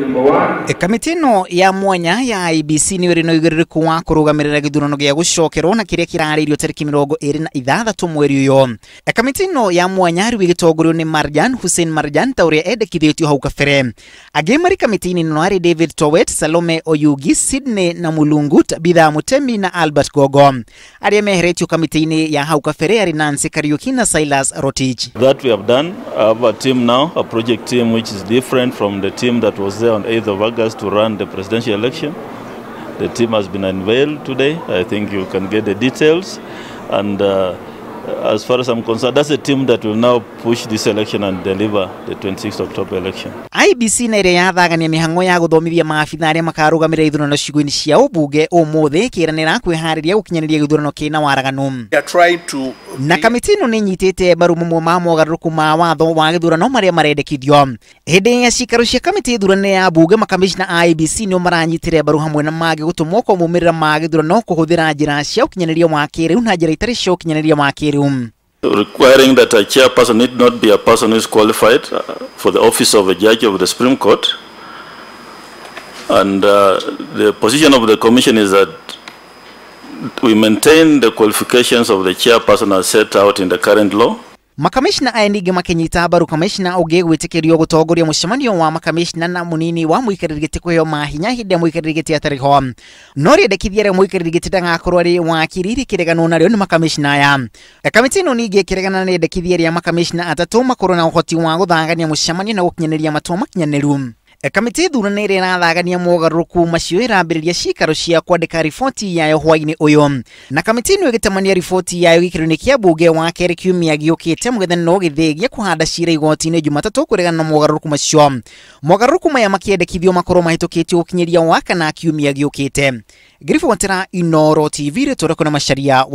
Kamĩtĩ ĩno ya mwanya ya IEBC nĩ ĩrĩ na ũigĩrĩrĩku wa kũrũgamĩrĩra gĩthurano gĩa gũcokerwo na kĩrĩa kĩrarĩirio tarĩki 26 mweri ũyũ. Kamĩtĩ ĩno ya mwanya rĩu ĩgĩtongorio nĩ Marjan Hussein Marjan ta ũrĩa endekithĩtio hau kabere. Angĩ marĩ kamĩtĩ-inĩ ĩno arĩ David Towet, Salome Oyugi, Sydney Namulungu, Tabitha Mutemi na Albert Gogo. Arĩa meheretio kamĩtĩ-inĩ ya hau kabere arĩ Nancy Kariuki na Silas Rotich. That we have done. I have a team now, a project team which is different from the team that was there on 8th of August to run the presidential election. The team has been unveiled today. I think you can get the details. And as far as I'm concerned, that's a team that will now push this election and deliver the 26th October election. IEBC na ĩrĩa yathagania mĩhang'o ya gũthomithia maabitha arĩa makarũgamĩrĩra ithurano icigo-inĩ cia ũmbunge ũmũthĩ ĩkĩranĩra kwĩharĩria gũkinyanĩria gĩthurano kĩna waraganu. Na kamĩtĩ ĩno nĩ ĩnyitĩte mbaru mamwe ma mogarũrũku ma watho wa gĩthurano marĩa marendekithio. Hĩndĩ ya cikaro cia kamĩtĩ ĩthurane ya mbunge, makamĩcina a IEBC nĩo maranyitĩre mbaru hamwe na mangĩ gũtũmwo kwa maumĩrĩra ma gĩthurano kũhũthĩra njĩra cia ũkinyanĩria wa kĩrĩu na njĩra itarĩ cia ũkinyanĩria wa kĩrĩu. Requiring that a chairperson need not be a person who is qualified for the office of a judge of the Supreme Court. And the position of the commission is that we maintain the qualifications of the chairperson as set out in the current law. Makamishna aya ningĩ makĩnyita mbaru kamishna ũngĩ gwĩtĩkĩrio gũtongoria mũcemanio wa makamishna na mũnini wa mũikarĩri gĩtĩ kũheo mahinya hĩndĩ ya mũikarĩri gĩtĩ atarĩ ho. No rĩendekithia rĩa mũikarĩri gĩtĩ ndagakorwo arĩ wakiri rĩkĩreganwo narĩo nĩ makamishna aya. Kamĩtĩ ĩno ningĩ ĩkĩregana na rĩendekithia rĩa makamishna atatũ makorwo na ũhoti wa gũthagania mũcemanio na gũkinyanĩria matua makinyanĩru. Kamĩtĩ ĩthurane ĩrĩa ĩrathagania mogarũrũku macio ĩrambĩrĩria cikaro cia kwandĩka riboti yayo hwaĩ-inĩ ũyũ. Na kamĩtĩ ĩno ĩgĩtamania riboti yayo gĩkĩro-inĩ kĩa mbunge wa kerĩ kiumia gĩũkĩte mũng'ethanĩro gĩthĩ gĩa kũhanda cira igoti-inĩ Jumatatũ kũregana na mogarũrũku macio. Mogarũrũku maya makĩendekithio makorwo mahĩtũkĩtio gũkinyĩria wa kana kiumia gĩũkĩte. Ngĩribotera Inooro TV rĩtwa rĩakwa na Macharia.